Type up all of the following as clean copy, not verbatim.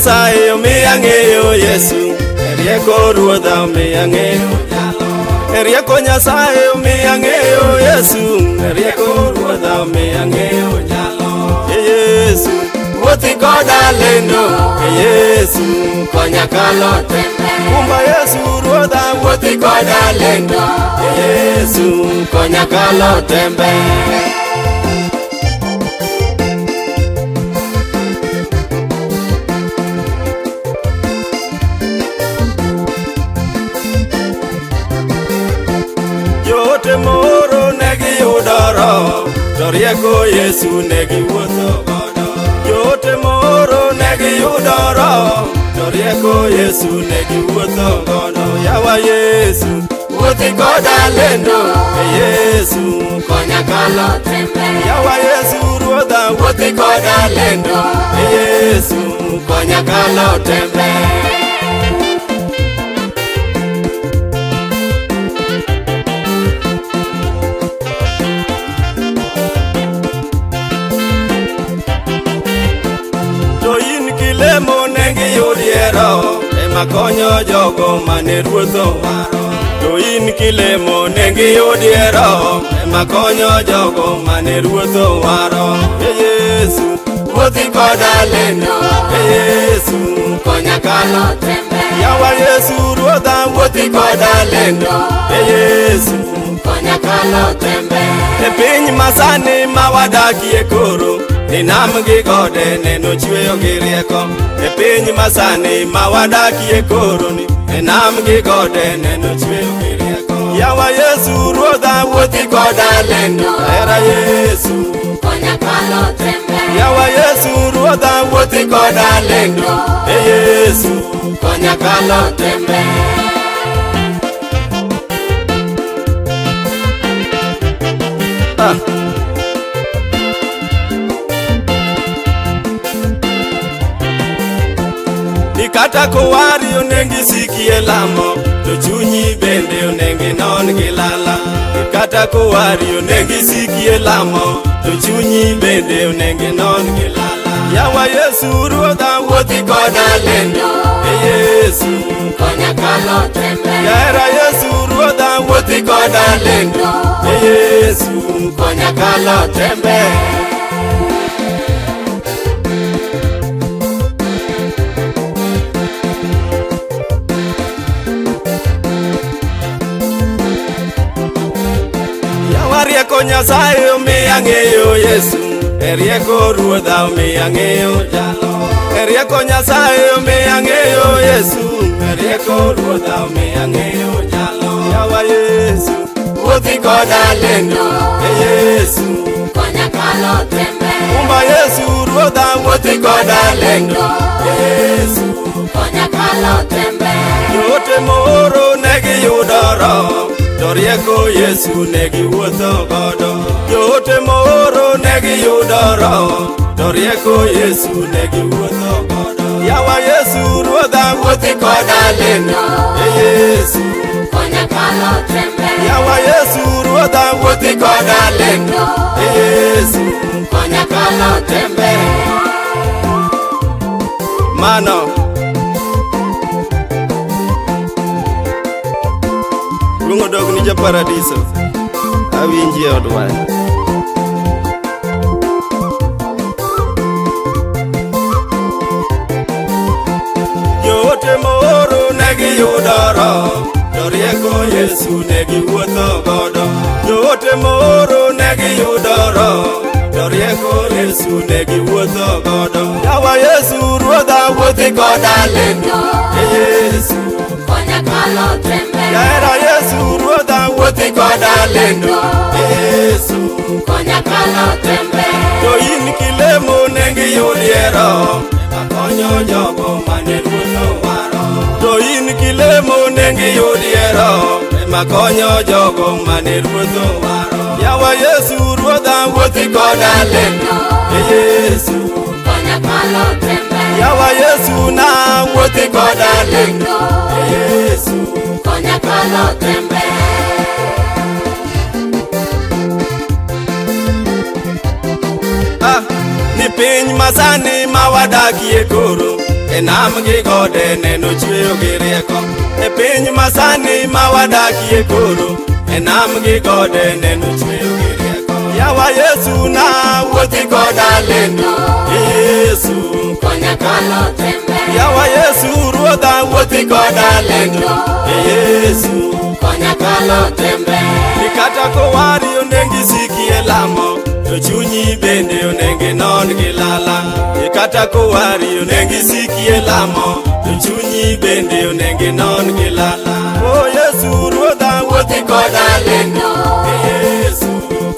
Nyasaye omiya ng'eyo Yesu, e rieko Ruodha omiya ng'eyo jalo. E rieko Nyasaye omiya ng'eyo Yesu, e rieko Ruodha omiya ng'eyo jalo. E Yesu, wuothi koda lendo, e Yesu, konya kalo tembe. Kumba Yesu Ruodha wuothi koda lendo, e Yesu, konya kalo tembe. Joote moro ne giyudo roho, to rieko Yesu ne giwuotho godo. Joote moro ne giyudo roho, to rieko Yesu ne giwuotho godo. Yawa Yesu, wuothi koda lendo, e Yesu konya kalo tembe. Yawa Yesu Ruodha, wuothi koda lendo, e Yesu konya kalo tembe. To in kilemo ne giyudie roho ema konyo jogo mane Ruoth owaro. To in kilemo ne giyudie roho ema konyo jogo mane Ruoth owaro. E Yesu, wuothi koda lendo. E Yesu, konya kalo tembe. Yawa Yesu Ruodha, wuothi koda lendo. E Yesu, Konya kalo tembe. E piny masani ma wadakie koro, ni nam gi gode neno chweyo gi rieko. E piny masani ma wadakie koro ni, e nam gi gode neno chweyo gi rieko. Yawa Yesu Ruodha wuothi koda lendo, hera Yesu. Konya kalo tembe. Yawa Yesu Ruodha wuothi koda lendo, e Yesu konya kalo tembe. Ah. Ni kata kowari onengi sikie lamo, to chunyi bende onengi non gi lala. Ni kata kowari onengi sikie lamo, to chunyi bende onengi non gi lala. Yawa Yesu Ruodha wuothi koda lendo, e Yesu Konya kalo tembe. Jahera Yesu Ruodha wuothi koda lendo, e Yesu konya kalo tembe. Yawa rieko Nyasaye omiya ng'eyo Yesu, e rieko Ruodha omiya ng'eyo jalo. E rieko Nyasaye omiya ng'eyo Yesu, e rieko Ruodha omiya ng'eyo jalo. Yawa Yesu, wuothi koda lendo, e Yesu. Konya kalo tembe. Kumba Yesu Ruodha wuothi koda lendo, e Yesu. Konya kalo tembe. Joote moro ne giyudo roho, to rieko Yesu ne giwuotho godo. Joote moro ne giyudo roho, to rieko Yesu ne giwuotho godo. Yawa Yesu Ruodha wuothi koda lendo, e Yesu. Konya kalo tembe. Yawa Yesu Ruodha wuothi koda lendo, e Yesu. Konya kalo tembe. Mano Luongo dog ni japaradiso awinji e od waya. Joote moro ne giyudo roho, to rieko Yesu ne giwuotho godo. Joote moro ne giyudo roho, to rieko Yesu ne giwuotho godo. Yawa Yesu Ruodha wuothi koda lendo, e Yesu. Konya kalo tembe. Jahera Yesu Ruodha wuothi koda lendo, e Yesu. Konya kalo tembe. To in kilemo ne giyudie roho, makonyo jogo mane Ruoth owaro. To in kilemo ne giyudie roho, makonyo jogo mane Ruoth owaro. Yawa Yesu Ruodha wuothi koda lendo, e Yesu. Konya kalo tembe. Yawa Yesu na wuothi koda lendo, e Yesu. Konya kalo tembe. Ah, ni piny masani ma wadakie koro. E nam gi gode neno chweyo gi rieko. E piny masani ma wadakie koro, e nam gi gode neno chweyo gi rieko. Yawa Yesu na wuothi koda lendo. Yesu Konya kalo tembe. Yawa Yesu ruodha wuothi koda lendo. Yesu Konya kalo tembe. Ni kata kowari onengi sikie lamo to chunyi bende onengi non gi lala. Ni kata kowari onengi sikie lamo to chunyi bende onengi non gi lala. O Yesu ruodha wuothi koda lendo. Yesu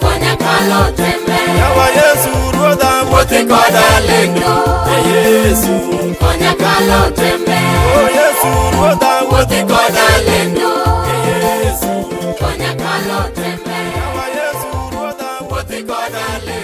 Konya kalo tembe. Yawa Yesu ruodha wuothi koda lendo. Yesu Konya kalo tembe. O Yesu ruodha wuothi koda lendo. Yesu Konya kalo tembe. Yawa Yesu ruodha wuothi koda lendo.